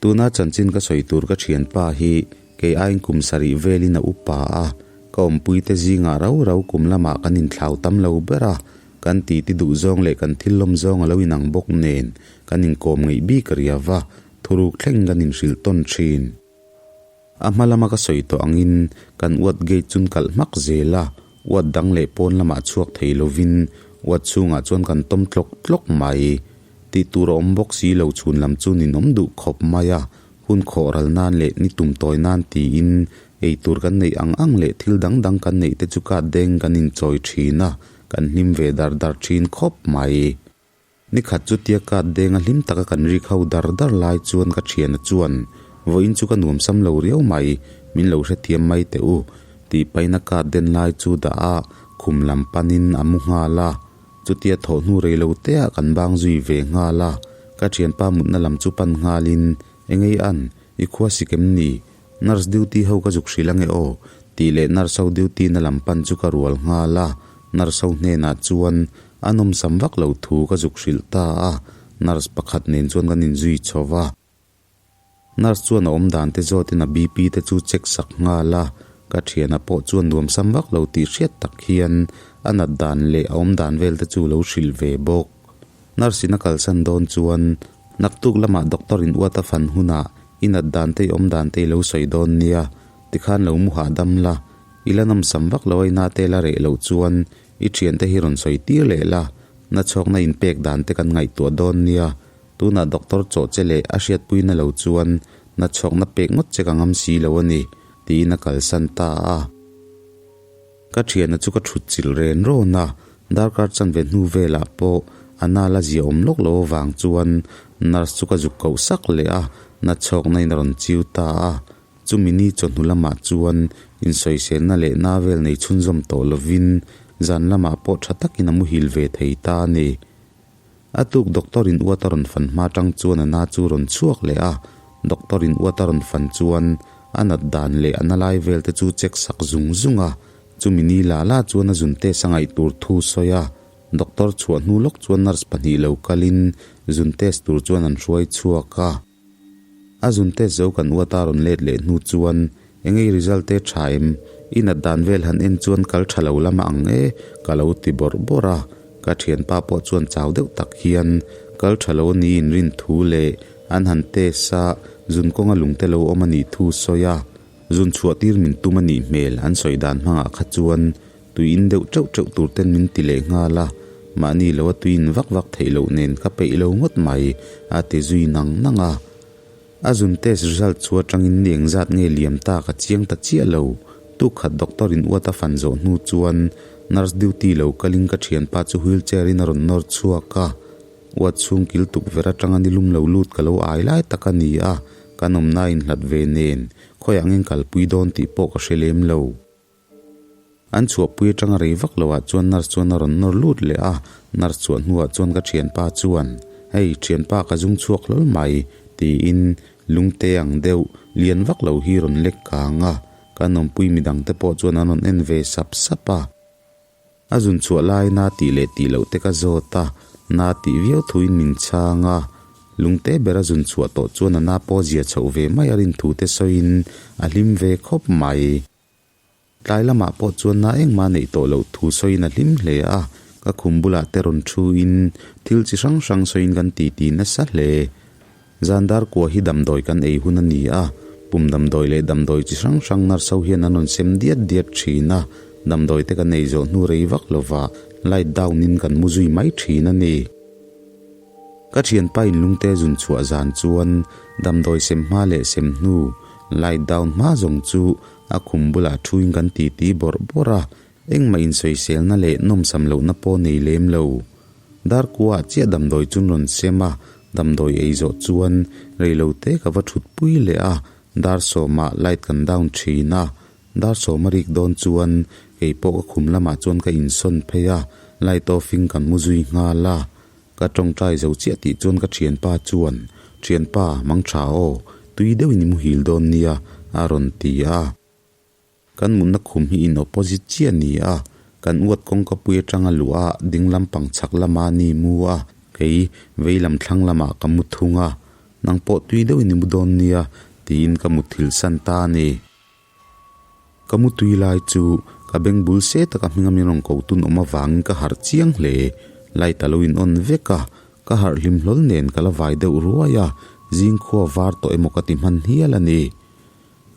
Tuna chanchin ka sawi tur ka thianpa hi kei aiin kum sarih velin a upa a, ka awmpuite zingah rau rau kum lamah kan inthlau tam lo ber a, kan titi duh zawng leh kan thil lawm zawng a lo inang bawk nen kan inkawm ngeih bik riau va, thuruk thleng kan inhrilh tawn thin. A hma lama ka sawi tawh angin kan uat gate chun kalh hmak zel a, uat dang leh pawn lamah chhuak thei lovin uat chhungah chuan kan tawm tlawk tlawk mai. Tih tur a awm bawk si lo chhun lam chu ninawm duh khawp mai a, hun khawh ral nan leh ni tum tawi nan tiin ei tur kan neih ang ang leh thil dang dang kan neih te chu kat deng kan inchawi thin a, kan hlim ve dar dar thin khawp mai. Ni khat chu tia kat denga hlim taka kan rik ho dar dar lai chuan ka thiana chuan, Vawiin chu ka nuamsam lo riau mai, min lo hrethiam mai teh u, tih paina kat den lai chu dah a. khum lam panin a mu nghal a. Chutia thawh hnu rei lo teah kan bang zui ve nghal a. Ka thianpa mutna lam chu pan nghalin, Engei an, i khua sik em ni? Nurse duty ho ka zuk hrilh ange aw, tih leh nurse ho duty na lam pan chu ka rual nghal a. Nurse ho hnenah chuan a nawmsam vak lo thu ka zuk hrilh ta a. Nurse pakhat nen chuan kan inzui chho va. Nurse chuan a awm dan te zawtin a BP te chu check sak nghal a, ka thiana pawh chuan nuamsam vak lo tih hriat tak hian a nat dan leh a awm dan vel te chu lo hrilh ve bawk. Nurse in a kalsan dawn chuan naktuk lamah doctor in uat a fan hunah i nat dan te i awm dan te i lo sawi dawn nia, tikhan lo mu hahdam la, i la nawmsam vak lo a i na te la reh loh chuan i thiante hi rawn sawi tir leh la, nachhawkna inpek dan te kan ngaihtuah dawn nia. Tunah doctor chawh che leh a hriatpuina lo chuan nachhawkna pek ngawt che ka ngam si lo a ni, tiin a kalsan ta a. Ka thiana chu ka thut chilh ren rawn a, darkar chanve hnu velah pawh a nal a zia awm lawk lo avang chuan nurse chu ka zuk koh sak leh a, nachhawkna in a rawn chiu ta a. Chumi ni chawhnu lamah chuan insawiselna leh na vel nei chhunzawm tawh lovin zan lamah pawh tha takin a muhil ve thei ta a ni. A tuk doctor in uat a rawn fan hma tang chuan a na chu rawn chhuak leh a, doctor in uat a rawn fan chuan a nat dan leh a na lai vel te chu check sak zung zung a, chumi ni la la chuan a zun test a ngaih tur thu sawi a, doctor chhuah hnu lawk chuan nurse pahnih lo kalin zun test tur chuan an hruai chhuak a. A zun test zo kan uat a rawn let leh hnu chuan eng ei result te tha em? I nat dan vel han en chuan kal tha lo lama ang e ka lo ti bawrh bawrh a, ka thianpa pawh chuan chau deuh tak hian kal tha lo ni in rin thu leh an han test a zun kawnga lungte lo awm a nih thu sawi a, zun chhuah tir min tum a nih hmel an sawi dan hmangah kha chuan tui in deuh teuh teuh tur ten min ti leh nghal a, mahni lo a tui in vak vak theih loh nen ka peih lo ngawt mai a ti zui nang nang a. A zun test result chu atangin ni engzat nge liam ta ka chiang ta chiah lo. Tuk khat doctor in uat a fan zawh hnu chuan nurse duty lo kalin ka thianpa chu wheelchair in a rawn nawr chhuak a. Uat chhung kil tukverh atanga ni lum lo lut ka lo ai lai tak a ni a, kan awmna inhlat ve nen khawiah nge kalpui dawn tih pawh ka hre lem lo. An chhuahpui atanga rei vak loh ah chuan nurse chuan a rawn nawr lut leh a, nurse chhuah hnuah chuan ka thianpa chuan, Hei, thianpa ka zung chhuak hlawl mai, tiin lungte ang deuh lian vak lo hi rawn lek kang a, kan awmpui midang te pawh chuan an rawn en ve sap sap a. A zun chhuah lai na tih leh tih loh te ka zawt a, na tih viau thuin min chhang a, lungte bera zun chhuah tawh chuan a na pawh zia chhoh ve mai a rin thu te sawiin a hlim ve khawp mai. Tlai lamah pawh chuan na engmah neih tawh loh thu sawiin a hlim hle a, ka khum bulah te rawn thuin thil chi hrang hrang sawiin kan titi nasa hle. Zan dar kua hi damdawi kan ei hun a ni a, pum damdawi leh damdawi chi hrang hrang nurse ho hian an rawn sem diat diat thin a, damdawi te kan ei zawh hnu rei vak lova light down in kan mu zui mai thin a ni. Ka thianpa in lungte zun chhuah zan chuan damdawi sem hma leh sem hnu light down hma zawng chu a khum bulah thuin kan titi bawrh bawrh a, engmah insawiselna leh nawmsam lohna pawh nei lem lo. Darkua ah chiah damdawi chun rawn sem a, damdawi ei zawh chuan reilote ka va thutpui leh a, dar sawmah light kan down thin a, Dar sawm a rik dawn chuan kei pawh ka khum lamah chuan ka insawn phei a, light off in kan mu zui nghal a. Ka tawngtai zo chiah tih chuan ka thianpa chuan, Thianpa, mang tha aw, tui deuhin i muhil dawn nia, a rawn ti a. Kan mutna khum hi in opposite chiah a ni a, kan uat kawngka pui atanga luh a ding lampang chhak lama ni mu a, kei vei lam thlang lamah ka mu thung a, nang pawh tui deuhin i mu dawn nia, tiin ka muthilh san ta a ni. Ka mu tui lai chu ka beng bul se taka hminga min rawn ko tun awm avangin ka harh chiang hle. Light a lo in on vek a, ka harh hlim hlawl nen ka la vai deuh ruai a, zing khua var tawh emaw ka ti hman hial a ni.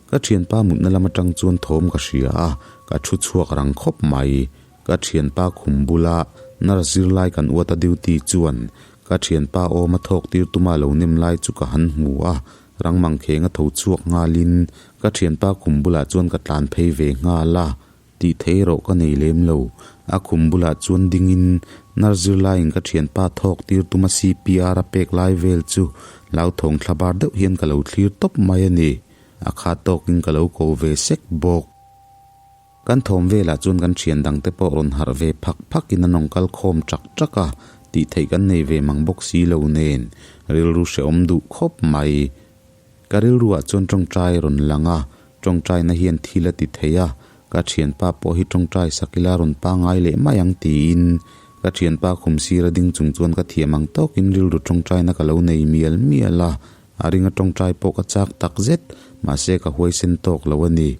Ka thianpa mutna lam atang chuan thawm ka hria a, ka thu chhuak rang khawp mai. Ka thianpa khum bula nurse zirlai kan uat a duty chuan ka thianpa awma thawk tir tuma lo nem lai chu ka han hmu a, Rang mangkheng a tho chhuak nghalin ka thianpa khum bulah chuan ka tlan phei ve nghal a, tih thei erawh ka nei lem lo. A khum bulah chuan dingin nurse zirlaiin ka thianpa thawk tir tuma CPR a pek lai vel chu hlauthawng thla bar deuh hian ka lo thlir tawp mai a ni. A khat tawkin ka lo ko ve sek bawk. Kan thawm velah chuan kan thian dangte pawh rawn harh ve phak phakin an rawn kal khawm ṭak ṭak a, tih theih kan nei ve mang bawk si lo nen rilru hrehawm duh khawp mai. Ka rilruah chuan ṭawngṭai a rawn lang a, ṭawngṭaina hian thil a ti thei a, ka ṭhianpa pawh hi ṭawngṭai sak ila rawn pangai leh mai ang tiin ka ṭhianpa khum sira ding chung chuan ka thiam ang tawkin rilru ṭawngṭaina ka lo nei mial mial a, a ringa ṭawngṭai pawh ka chak tak zet, mahse ka huaisen tawk lo a ni.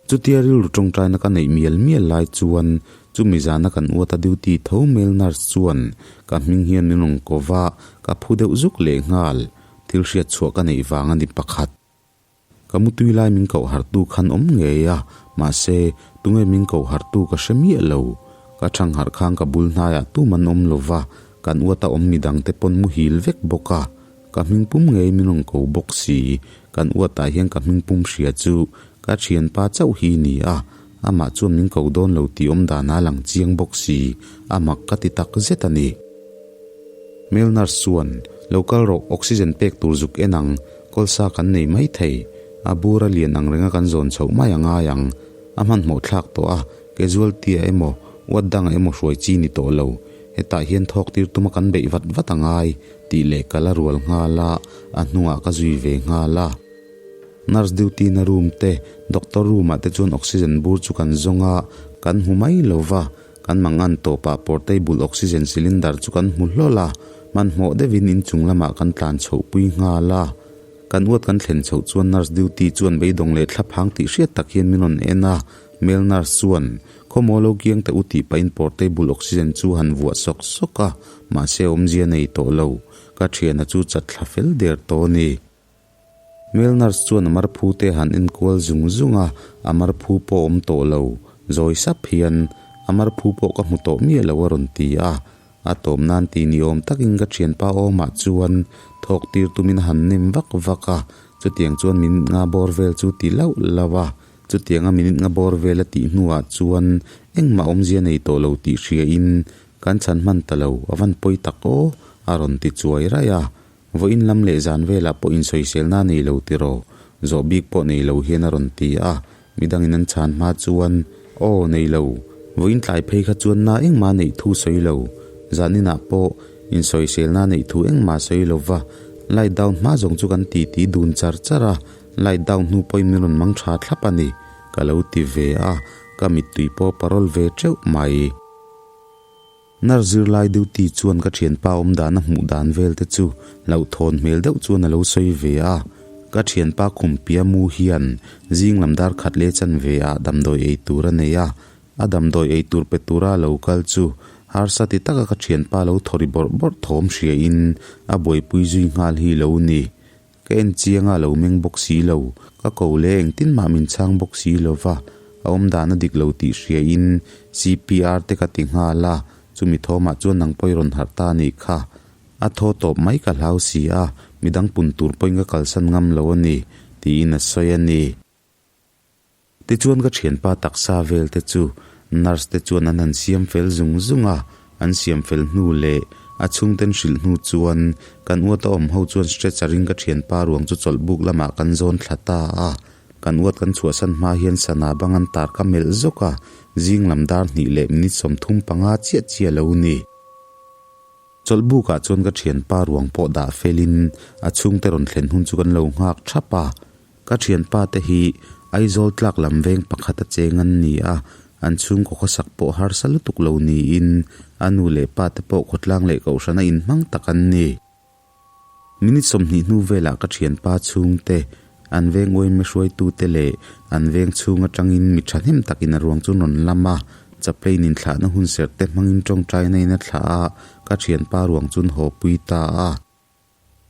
Chutia rilru tawngtaina ka neih mial mial lai chuan chumi zana kan uata duty tho male nurse chuan ka hming hian min rawn ko va, ka phu deuh zuk leh nghal. Thil hriat chhuah ka neih vang a ni pakhat. Ka mutui lai min koh hartu khan awm ngei a, mahse tunge min koh hartu ka hre miah lo. Ka thangharh khan ka bul hnaiah tum an awm lo va, kan uata awm midangte pawn muhil vek bawk a. Ka hmingpum ngei min rawn ko bawk si, kan uatah hian ka hmingpum hria chu ka thianpa chauh hi ni a, amah chuan min ko dawn lo tih awm danah a lang chiang bawk si, a mak ka ti tak zet a ni. Male nurse chuan, Lo kal rawh, oxygen pek tur zuk en ang, kawlsa kan nei mai thei, a bur a lian ang renga kan zawn chhoh mai a ngai ang, a hmanhmawh thlak tawh a, casualty ah emaw, uat dangah emaw hruai chi ni tawh lo, hetah hian thawk tir tuma kan beih vat vat a ngai, Tih leh ka la rual nghal a, a hnungah ka zui ve nghal a. Nurse duty na room te, doctor room ah te chuan oxygen bur chu kan zawng a, kan hmu mai lo va, kan mangan tawpah portable oxygen cylinder chu kan hmu hlawl a, hmanhmawh deuhin inchung lamah kan tlan chhoh pui nghal a. Kan uat kan thlen chhoh chuan nurse duty chuan beidawng leh thlaphang tih hriat tak hian min rawn en a, male nurse chuan Khawmaw lo kiang teh u tih pahin portable oxygen chu han vuah sawk sawk a, mahse awmzia nei tawh lo, ka thiana chu chat thla fel der tawh a ni. Male nurse chuan a marphu te han enkual zung zung a, a marphu pawh awm tawh lo, zawi sap hian a marphu pawh ka hmu tawh miah lo a rawn ti a, a tawm nan ti ni awm takin ka thianpa awmah chuan thawk tir tumin a han nem vak vak a, chutiang chuan min nga bawr vel chu ti lauh lauh a. Chutianga minute nga bawr vel a tih hnuah chuan engmah awmzia nei tawh lo tih hriain kan chhan hman ta lo, a van pawi tak aw, a rawn ti chuai raih a. Vawiin lam leh zan velah pawh insawiselna a nei lo tiraw? Zawh bik pawh nei lo hian a rawn ti a. Midangin an chhan hma chuan, Aw, nei lo. Vawiin tlai phei kha chuan na engmah neih thu sawi lo. Zaninah pawh insawiselna neih thu engmah sawi lo va, light down hma zawng chu kan titi dun char char a. Light down hnu pawhin min rawn mang tha thlap a ni, ka lo ti ve a, ka mittui pawh parol ve teuh mai. Nurse zirlai duty chuan ka thianpa awm dan a hmuh dan vel te chu hlauhthawn hmel deuh chuan a lo sawi ve a, ka thianpa khumpia mu hian zing lam dar khat leh chan ve ah damdawi ei tur a nei a, a damdawi ei tur pe tura a lo kal chu harsa ti taka ka thianpa lo thaw ri bawrh bawrh thawm hria in a buaipui zui nghal hi lo ni. Ka en chiang a, a lo meng bawk si lo. Ka ko leh engtin mah min chhang bawk si lo va, a awm dan a dik lo tih hriain CPR te ka ti nghal a, chumi thawmah chuan nang pawh i rawn harh ta a nih kha. A thaw tawp mai ka hlau si a, midang pun tur pawhin ka kalsan ngam lo a ni, tiin a sawi a ni. Tichuan ka thianpa taksa vel te chu nurse te chuan an han siam fel zung zung a, an siam fel hnu leh a chhungten hrilh hnu chuan kan uata awm ho chuan stretcher in ka thianpa ruang chu chawlh buk lamah kan zawn thla ta a, kan uat kan chhuahsan hma hian sana bang an tar ka melh zawk a, zing lam dar hnih leh minute 35 chiah chiah lo ni. Chawlh bukah chuan ka thianpa ruang pawh dah felin a chhungte rawn thlen hun chu kan lo nghak thap a. Ka thianpa te hi Aizawl tlak lam veng pakhat a cheng an ni a, an chhungkaw khawsak pawh harsa lutuk lo niin a nu leh pa te pawh khawtlang leh kohhrana inhmang tak an ni. Minute 20 hnu velah ka thianpa chhungte, an veng uaime hruaitute leh an veng chhung atangin mi thahnem takin a ruang chu rawn lam a, chaplain inthlahna hun serh te hmangin tawngtaina in a thlah a, ka thianpa ruang chu an haw pui ta a.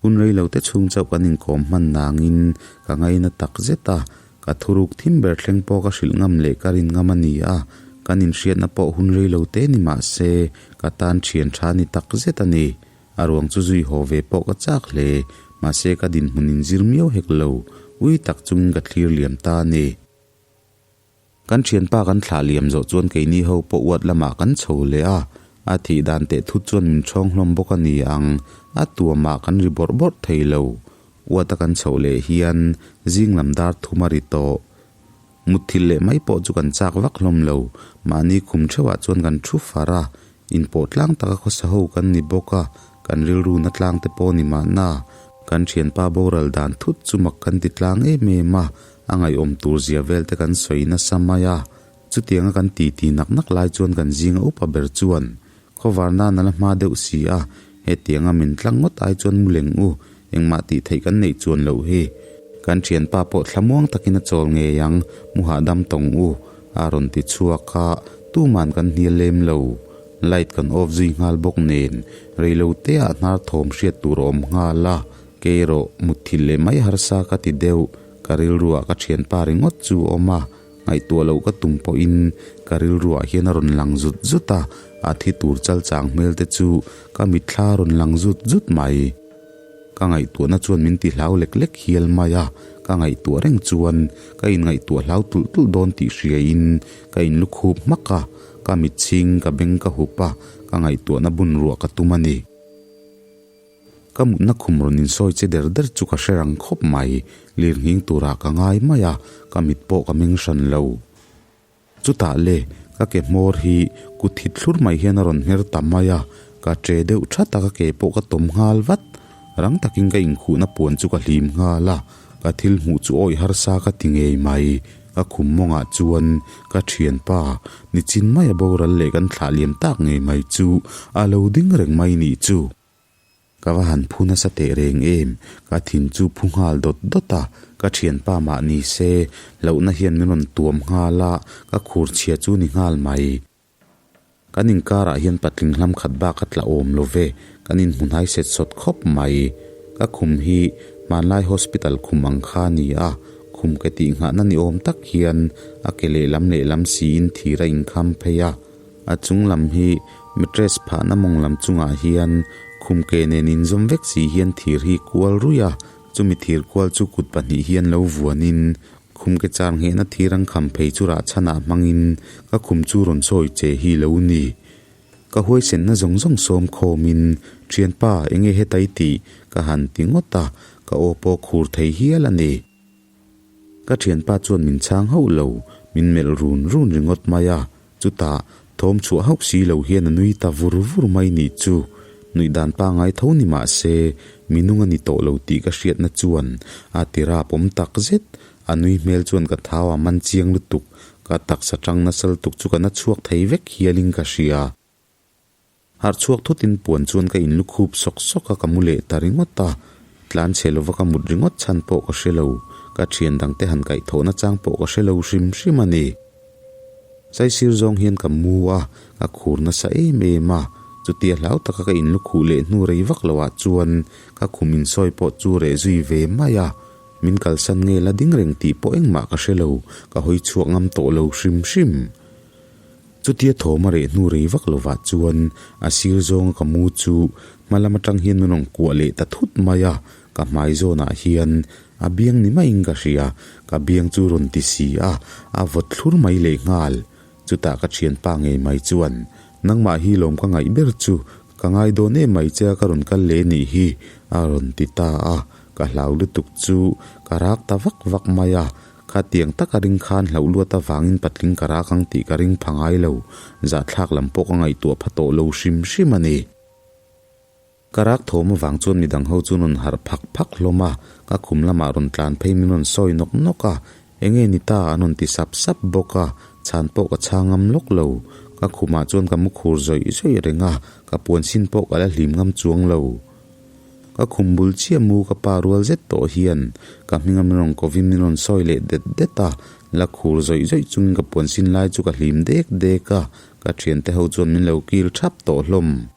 Hun rei lo te chhung chauh kan inkawm hman nangin ka ngaina tak zet a, ka thuruk thim ber thleng pawh ka hrilh ngam leh ka rin ngam a ni a, kan inhriatna pawh hun rei lo te ni mah se ka tan thian tha ni tak zet a ni. A ruang chu zui haw ve pawh ka chak hle, mahse ka dinhmun inzir miau hek lo, ui tak chungin ka thlir liam ta a ni. Kan thianpa kan thlah liam zawh chuan keini ho pawh uat lamah kan chho leh a, a thih dan teh thut chuan min chhawng hlawm bawk a ni ang, a tuamah kan ri bawrh bawrh thei lo. Uata kan chhoh leh hian zing lam dar thum a ri tawh. Mutthilh leh mai pawh chu kan chak vak hlawm lo. Mahni khum theuhah chuan kan thu far a, inpawh tlang taka khawsa ho kan ni bawk a, kan rilru na tlang te pawh ni mahna. Kan thianpa boral dan thut chu mak kan ti tlang em em a, a ngaihawm tur zia vel te kan sawi nasa mai a. Chutianga kan titi nak nak lai chuan kan zinga upa ber chuan Khawvar nan a la hma deuh si a, hetianga min tlang ngawt ai chuan mu leng u, engmah tih theih kan neih chuan loh hi. Kan thianpa pawh thlamuang takin a chawl ngei ang, mu hahdam tawng u, a rawn ti chhuak a, tuman kan hnial lem lo. Light kan off zui nghal bawk nen, reilo te ah hnar thawm hriat tur a awm nghal a, kei erawh mutthilh leh mai harsa ka ti deuh, ka rilruah ka thianpa ringawt chu a awm a. Ngaihtuah loh ka tum pawhin ka rilruah hian a rawn lang zut zut a, a thi tur chal chang hmel te chu ka mitthla a rawn lang zut zut mai. Ka ngaihtuahna chuan min ti hlau lek lek hial mai a, ka ngaihtuah reng chuan ka inngaihtuah hlau tulh tulh dawn tih hriain ka inlukhup hmak a, ka mitchhing ka beng ka hup a, ka ngaihtuahna bun ruah ka tum a ni. Ka mutna khum rawn insawi che der der chu ka hre rang khawp mai, lir nghing turah ka ngai mai a, ka mit pawh ka meng hran lo. Chutah le, ka ke hmawr hi kut hit thlur mai hian a rawn hmer ta mai a, ka che deuh that a ka ke pawh ka tawm nghal vat. Rang takin ka inkhuhna puan chu ka hlim nghal a, ka thil hmuh chu awih harsa ka ti ngei mai. Ka khum mawngah chuan ka thianpa nichin maia boral leh kan thlah liam tak ngei mai chu a lo ding reng mai nih chu. Ka va han phu nasa teh reng em, ka thin chu phu nghal dawt dawt a, ka thianpa mah ni se hlauhna hian min rawn tuam nghal a, ka khur chhia chu ni nghal mai. Kan inkarah hian patling hlam khat bak a tla awm lo ve, kan inhmu hnai set sawt khawp mai. Ka khum hi hmanlai hospital khum ang kha a ni a, khum ke tih nghahna ni awm tak hian a ke lehlam lehlam siin thir a inkham phei a. A chung lam hi mattress phahna mawng lam chungah hian khum ke nen inzawm vek si hian thir hi kual ruih a, chumi thir kual chu kut pahnih hian lo vuanin Khum ke char nghehna thir ang kham phei chu rah chhanah hmangin ka khum chu rawn sawi che hi lo ni. Ka huaisenna zawng zawng sawm khawmin, Thianpa, enge heta i tih? ka han ti ngawt a, ka aw pawh khur thei hial a ni. Ka thianpa chuan min chhang hauh lo, min melh run run ringawt mai a, Chutah, thawm chhuah hauh si lo hian a nui ta vur vur mai nih chu. Nuih dan pangai tho ni mah se, mi nung a ni tawh lo tih ka hriatna chuan a ti rap awm tak zet. A nui hmel chuan ka thau a man chiang lutuk, ka taksa tang nasa lutuk chu ka na chhuak thei vek hialin ka hria. Harh chhuak thutin puan chuan ka inlukhup sawk sawk a, ka mu leh ta ringawt a. Tlan chhe lova ka mut ringawt chhan pawh ka hre lo, ka thian dangte han kaihthawhna chang pawh ka hre lo hrim hrim a ni. Saisir zawng hian ka mu a, ka khur nasa em em a. Chutia hlau taka ka inlukhuh leh hnu rei vak loah chuan ka khum insawi pawh chu reh zui ve mai a. Min kalsan nge la ding reng tih pawh engmah ka hre lo, ka hawi chhuak ngam tawh lo hrim hrim. Chutia thawm a reh hnu rei vak lovah chuan a sir zawnga ka mu chu hma lam atang hian min rawn kuah leh ta thut mai a, ka hmai zawnah hian a biang ni maiin ka hria, ka biang chu rawn ti si a, a vawt thlur mai leh nghal. Chutah ka thianpa ngei mai chuan, Nangmah hi lawm ka ngaih ber chu, ka ngai dawn em mai che a ka rawn kal leh nih hi, a rawn ti ta a, ka hlau lutuk chu ka rak ta vak vak mai a, Khatiang taka ring khan hlauh luat avangin patling ka rak ang tih ka ring pha ngai lo, zahthlak lam pawh ka ngaihtuah pha tawh lo hrim hrim a ni. Ka rak thawm avang chuan midang ho chu rawn harh phak phak hlawm a, ka khum lamah rawn tlan phei min rawn sawi nawk nawk a, enge ni ta an rawn ti sap sap bawk a, chhan pawh ka chhang ngam lawk lo. Ka khumah chuan ka mu khur zawih zawih reng a, ka puan sin pawh ka la hlim ngam chuang lo. Ka khum bul chiah mu ka pa rual zet tawh hian ka hminga min rawn kovin min rawn sawi leh det det a, la khur zawih zawih chungin ka puan sin lai chu ka hlim dek dek a, ka thiante ho chuan min lo kil thap tawh hlawm.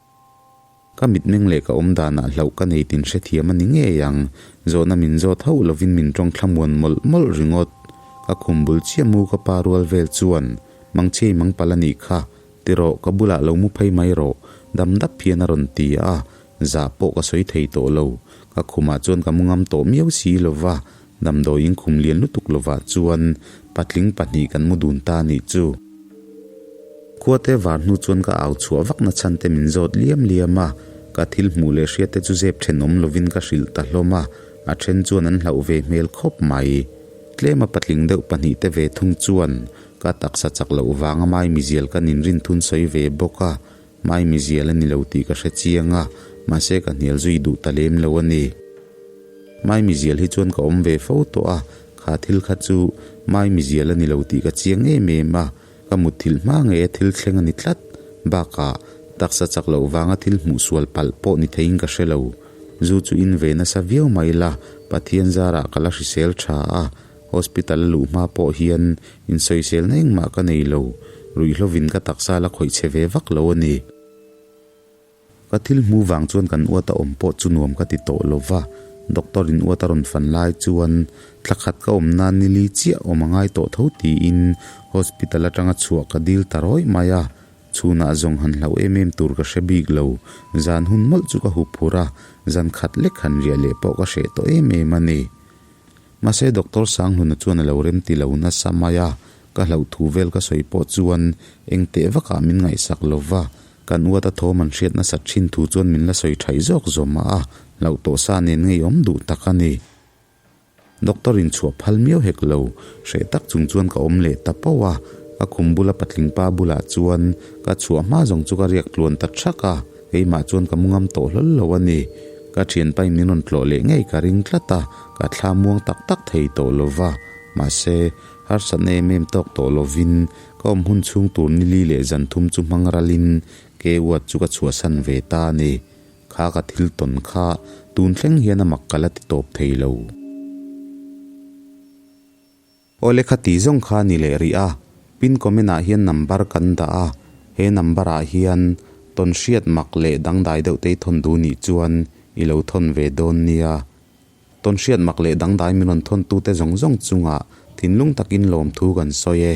Ka mitmeng leh ka awm danah hlauh ka nei tin hrethiam a ni ngei ang, zawhna min zawt hauh lovin min tawng thlamuan mawlh mawlh ringawt. Ka khum bul chiah mu ka pa rual vel chuan Mangchhei mangpal a nih kha, Tirawh, ka bulah lo mu phei mai rawh, dam dap hian a rawn ti a, zah pawh ka sawi thei tawh lo. Ka khumah chuan ka mu ngam tawh miau si lo va, damdawiin khum lian lutuk lovah chuan patling pahnih kan mu dun ta nih chu. Khuate var hnu chuan ka au chhuah vak na chhan te min zawt liam liam a, ka thil hmuh leh hriat te chu zep thenawm lovin ka hrilh ta hlawm a, a then chuan an hlauh ve hmel khawp mai. Tlema patling deuh pahnihte ve thung chuan ka taksa chak loh vanga maimizial ka ninrin thun sawi ve bawk a, maimizial a ni lo tih ka hre chiang a, mahse ka hnial zui duh ta lem lo a ni. Maimizial hi chuan ka awm ve fo tawh a, kha thil kha chu maimizial a ni lo tih ka chiang em em a, ka mutthilh hma ngei a thil thleng a ni tlat. Bakah, taksa chak loh vanga thil hmuh sual palh pawh ni theiin ka hre lo. Zu chu in ve nasa viau mai la, Pathian zarah ka la hrisel tha a, hospital a luh hma pawh hian insawiselna engmah ka nei lo, ruihhlovin ka taksa la khawih chhe ve vak lo a ni. Ka thil hmu vang chuan kan uat a awm pawh chu nuam ka ti tawh lo va, doctor in uat a rawn fan lai chuan thla khat ka awm nan ni li chiah awm a ngai tawh tho tiin hospital atanga chhuah ka dil ta rawih mai a, chhunah zawng han hlauh em em tur ka hre bik lo, zan hun mawlh chu ka hup phur a, zan khat lek han riah leh pawh ka hreh tawh em em a ni. Mahse Doctor Sanghluna chuan a lo remti lo nasa mai a, ka hlauh thu vel ka sawi pawh chuan eng teh vakah min ngaihsak lo va, kan uata thawm an hriat nasat thin thu chuan min la sawi thaih zawk zawm a, hlauh tawh sa nen ngeiawm duh tak a ni. Doctor in chhuah phal miau hek lo, hreh tak chung chuan ka awm leh ta pauh a, ka khum bula patling pa bulah chuan ka chhuah hma zawng chu ka riak tluan ta thak a, keimah chuan ka mu ngam tawh hlawl lo a ni. Ka thianpain min rawn tlawh leh ngei ka ring tlat a, ka thla muang tak tak thei tawh lo va, mahse, harsatna em em tawk tawh lovin ka awm hun chhung tur nili leh zan thum chu hmang ralin ke uat chu ka chhuahsan ve ta a ni. Kha ka thil tawn kha tun thleng hian a mak ka la ti tawp thei lo. Aw le kha ti zawng kha ni leh rih a, pin comment ah hian number kan dah a, he number ah hian tawn hriat mak leh dangdai deuh te i thawn duh nih chuan i lo thawn ve dawn nia. Tawn hriat mak leh dangdai min rawn thawn tute zawng zawng chungah thinlung takin lawmthu kan sawi e.